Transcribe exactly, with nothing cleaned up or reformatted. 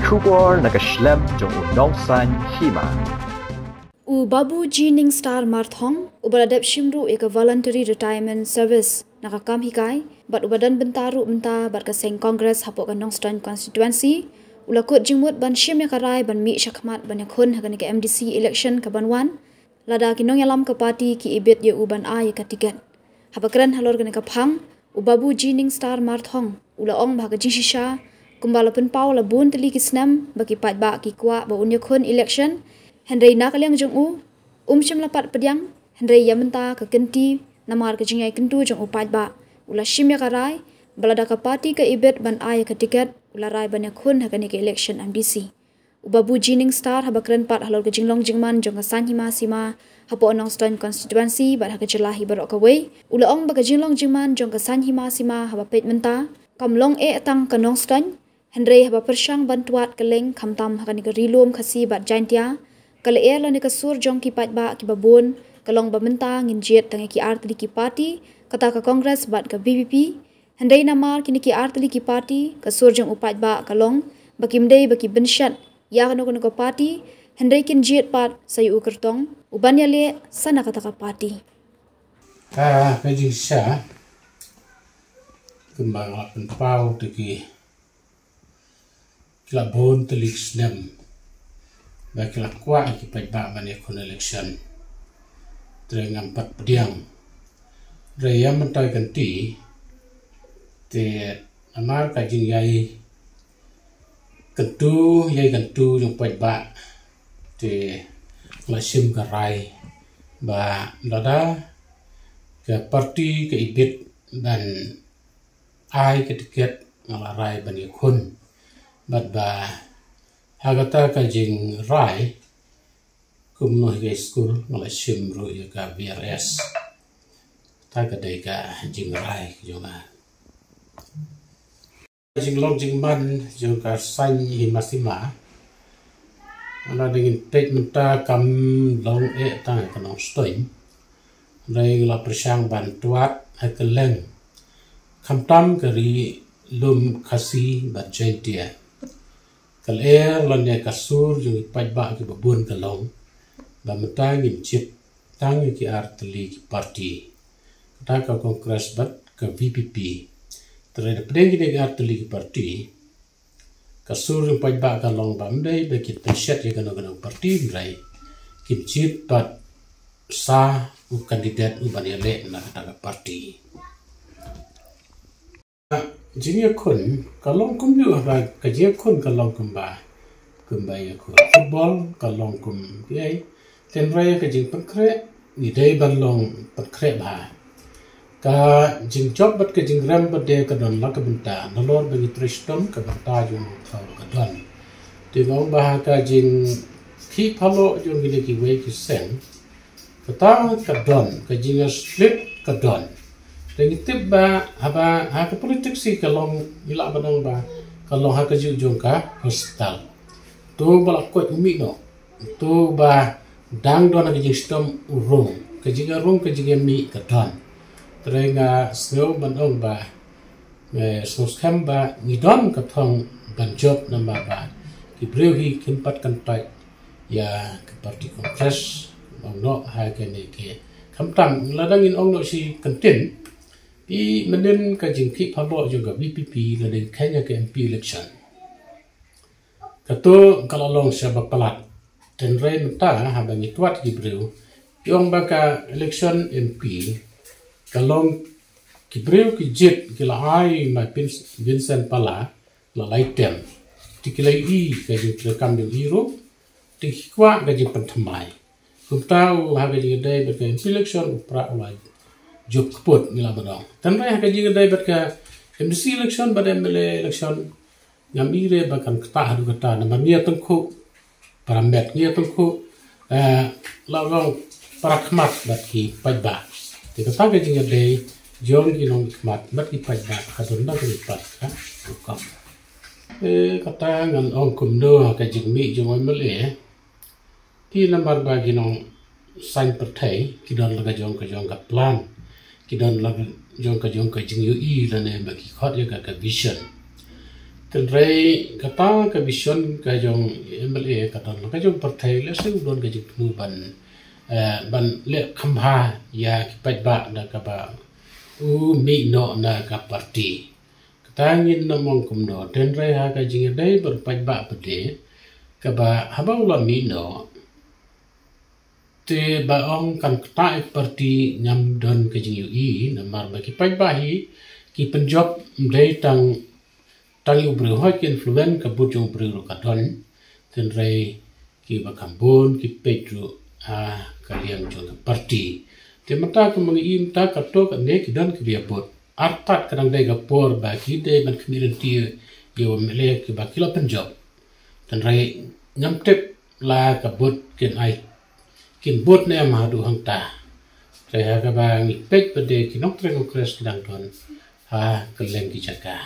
Khubor na ka shlem jong u nongsan hima. U Babu Jiningstar Marthong, uba la dep shim ruh ïa ka voluntary retirement service na ka kam hikai, bad uba don bynta ruh mynta bad ka seng Congress hapoh ka Nongstoiñ constituency, u la kut jingmut ban shim ïa ka rai ban mih shakhmat ban ïakhun ha kane ka M D C election ka ban wan, lada ki nongïalam ka party ki ibit ïa u ban ai ïa ka tiket. Haba kren halor kane ka phang, u Babu Jiningstar Marthong u la ong ba ha ka jingshisha, kumba la pynpaw la bun tylli ki snem ba ki paidbah ki kwah ba un ïakhun election, hynrei na ka liang jong u, um shym la pat pdiang, hynrei ïa mynta ka kynti namar ka jingïai kyntu jong u paidbah, u la shim ïa ka rai ba lada ka party ka ibit ban ai ïa ka tiket, u la rai ban ïakhun ha kane ka election M D C. U Babu Jiningstar, haba kren pat halor ka jinglong jingman jong ka saiñ hima sima hapoh Nongstoiñ constituency bad ha ka jylla hi baroh kawei, u la ong ba ka jinglong jingman jong ka saiñ hima sima haba peit mynta kam long eh tang ka Nongstoiñ, hynrei haba pyrshang ban tuat kylleng, khamtam ha kane ka Ri Lum Khasi bad Jaintia, ka lyer lane ka sur jong ki paidbah kiba bun ka long ba mynta ngin jied tang ïa ki artylli ki party, kata ka Congress bad ka V P P. Hynrei namar kine ki artylli ki party, ka sur jong u paidbah ka long ba kim dei ba ki bynshet ïa kano kano ka party, hynrei kin jied pat sa ïa u kyrtong uban ïaleh sa na kata ka party. Ka, ka jingshisha, kumba nga la pynpaw te ki, ki la bun tylli ki snem ba ki la kwah ki paidbah ban ïakhun election. Te ngam pat pdiang. Hynrei ïa mynta ka kynti, te namar ka jingïai kyntu, ïai kyntu jong paidbah, te la shim ka rai ba lada ka party ka ibit ban ai ka tiket, nga la rai ban ïakhun. Bad ba ha kata ka jingrai, kumno hi ka skul, nga la shim ruh ïa ka V R S. Ta ka dei ka jingrai jong nga. Jinglong jingman jong ka saiñ hima sima, nga la dang in peit mynta kam long eh tang ka Nongstoiñ. Hynrei nga la pyrshang ban tuat ha kylleng, khamtam ka Ri Lum Khasi bad Jaintia. Ka lyer lane ka sur jong ki paidbah kiba bun ka long ba mynta ngin jied tang ïa ki artylli ki party, kata ka Congress bad ka V P P. Te hynrei da pdeng kine ki artylli ki party, ka sur jong paidbah ka long ba ym dei ba kin pynshet ïa kano kano party, hynrei kin jied pat sa u candidate uban ïaleh na kata ka party. Jingïakhun ka long kumjuh, haba ka jingïakhun ka long kumba, kumba ïakhun football, ka long kum, ïa, te hynrei ka jingpynkhreh ngi dei ban long pynkhreh bha. Ka jingjop bad ka jingrem pat de ka don la ka bynta, nalor ba ngi trei shitom ka bynta jong u thaw ka don. Te nga ong ba ha ka jingkhih phalloh jong kine kiwei ki seng, kata ka don, ka jingïasplit ka don. Te ngi tip ba haba ha ka politics hi ka long, ngi lah ban ong ba ka long ha kajuh jong ka hospital. To ba la koit u mih noh, to ba dang don ha ka jingshitom u rung, ka jingïarung ka jingïamih ka don. Te nga sngew ban ong ba, eh, sngewskhem ba ngi don ka thong ban jop, namar ba ki briew hi kim pat kyntait ïa ka party Congress, ong noh ha kane ke. Khamtam lada ngin ong noh shi kyntien, te mynnin ka jingkhih phalloh jong ka V P P lada ngin kheiñ ïa ka M P election, kato ka la long sha ba palat. Te hynrei mynta haba ngi tuat ki briew, ki ong ba ka election M P ka long ki briew ki jied ki la ai ma Pin-, Vincent Pala, la lai tem. Te ki la ïohi ka jingtrei kam jong i ruh, te ki kwah ka jingpynthymmai. Kumta u ha ka jingïadei bad ka M P election u pra u la jop kput, ngi lah ban ong. Te hynrei ha ka jingïadei bad ka M D C election bad M L A election, ngam i re ba kan ktah haduh katta, namar ngi ïatyngkhuh para met, ngi ïatyngkhuh, eh, la long para khmat bad ki paidbah. Te kata ka jingïadei jong ki nongkhmat bad ki paidbah ka don da ka jingpyrkhat ka rukom. Eh, kata ngan ong kumno ha ka jingmih jong u M L A. Te namar ba ki nongsaiñ pyrthei ki don la ka jong ka jong ka plan, ki don la ka jong ka jong ka jingïohi lane ba ki khot ïa ka ka vision. Tynrai kata ka vision ka jong M L A ka don ka jong pyrthei le seng don ka jingthmu ban, eh, ban le khambha ïa ki paidbah na kaba u mih noh na ka party. Kata ngin na mong kumno, tynrai ha ka jingïadei bad paidbah pat de, kaba haba u la mih noh, te ba ong kan kata ïa ka party ngam don ka jingïohi, namar ba ki paidbah hi ki pynjop ym dei tang tang ïa u briew, hooid ki influence ka vote jong u briew ruh ka don, tynrai kiba kham bun ki peit ruh ha ka liang jong ka party. Te mynta ka ma ngi i mynta kato kane ki don kiba ïa vote. Artat ka dang dei ka por ba ki dei ban khmih lynti ïa u M L A kiba ki la pynjop. Tynrai ngam tip la ka vote kin ai, kin vote ne em haduh hangta. Te ha kaba ngi peit pat de ki nongtrei Congress ki dang don ha kylleng ki jaka.